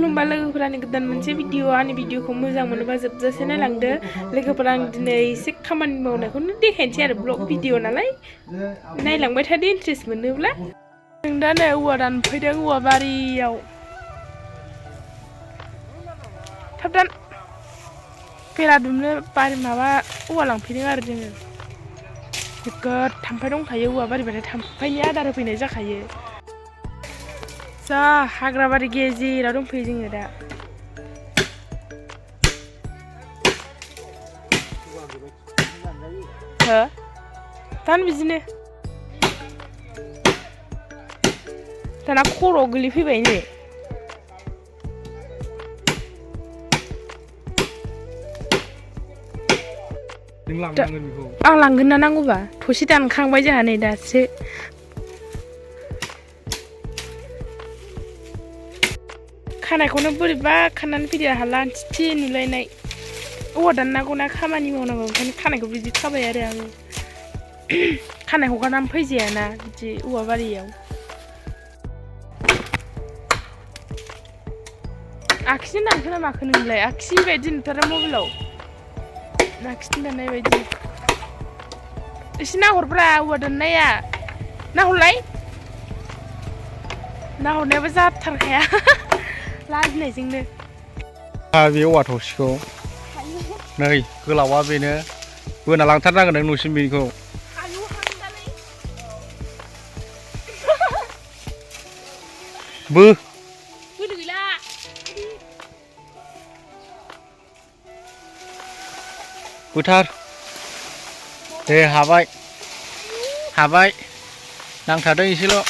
खुलुमबा लोगोफोरानि गोदान मोनसे भिडिअ आंनि भिडिअखौ मोजां मोनोबा जोबजासे नायलांदो लोगोफोरा आं दिनै एसे खामानि मावनायखौनो देखायनोसै आरो ब्लग भिडिअ नालाय नायलांबाय थादो इन्ट्रेस्ट मोनोब्ला जों दा नै औवा दानफैदों औवा बारियाव थाब दान बेरा दुमनो बारि माबा औवा लांफैदों आरो जोङो नोगोद थाम्फै दंखायो औवा बारिबाथाय थाम्फैनि आदार होफैनाय जाखायो जा हाग्राबारि गेजेराव दंफैयो जोङो दा हो दान बिदिनो दाना खर'आव गोलैफैबाय नै आं लांगोन ना नांगौबा थसे दानखांबाय जोंहा नै दासो खानायखौनो बोरैबा खानानै फैदो हाला थिथि नुलायनाय औवा दाननांगौ ना खामानि मावनांगौ ओंखायनो खानायखौ बिदि खाबाय आरो आङो खानाय हगारनानै फैजायाना बिदि औवा बारियाव आखिजों दानखोना माखो नोंलाय आखि बायदि नुथारो मबाइलाव आखिजों दाननाय बायदि एसे नाहरब्रा औवा दाननाया नाहरलाय नाहरनायाबो जाथारखाया लाजिनायजोंनो बे औवा थसेखौ नै गोलावा बेनो बोना लांथारनांगोन नों न'सिम बेखौ बो बोलो गैला बोथार दे हाबाय हाबाय नांथादों एसेल'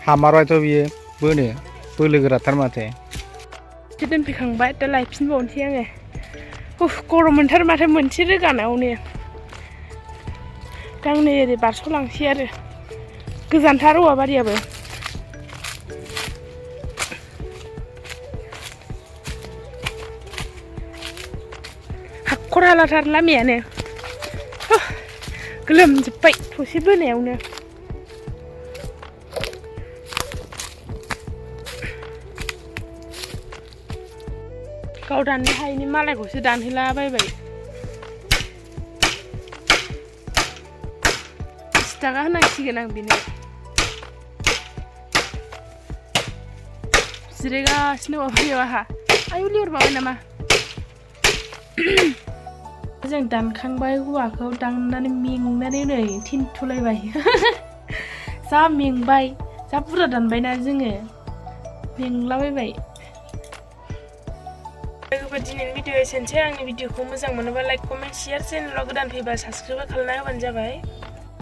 हामारबायथ' बियो बोनो बोलो गोराथार माथो दोनफैखांबाय दा लायफिनबावनोसै आङो गरम मोनथार माथो मोनसे रोगानायावनो दा आं नै ओरै बारस'लांसै आरो गोजानथार औवा बारियाबो हाखर हालाथार लामायानो गोलोमजोब्बाय थसे बोनायावनो गाव दाननो हायैनि मालायखौसो दानहैलाबायबाय 10 थाखा होनांसिगोन आं बेनो जिरायगासिनो माबायाव आहा आयु लिरबाय नामा जों दानखांबाय औवाखौ दाननानै मेंनानै नै थिनथ'लायबाय जा मेंबाय जा बुरजा दानबायना जोङो मेंलाबायबाय लोगोफोर दिनैनि भिडिअ एसेनोसै आंनि भिडिअखौ मोजां मोनोबा लाइक कमेन्ट शेयार चेनेलाव गोदान फैबा साबस्क्राइब खालामना होबानो जाबाय।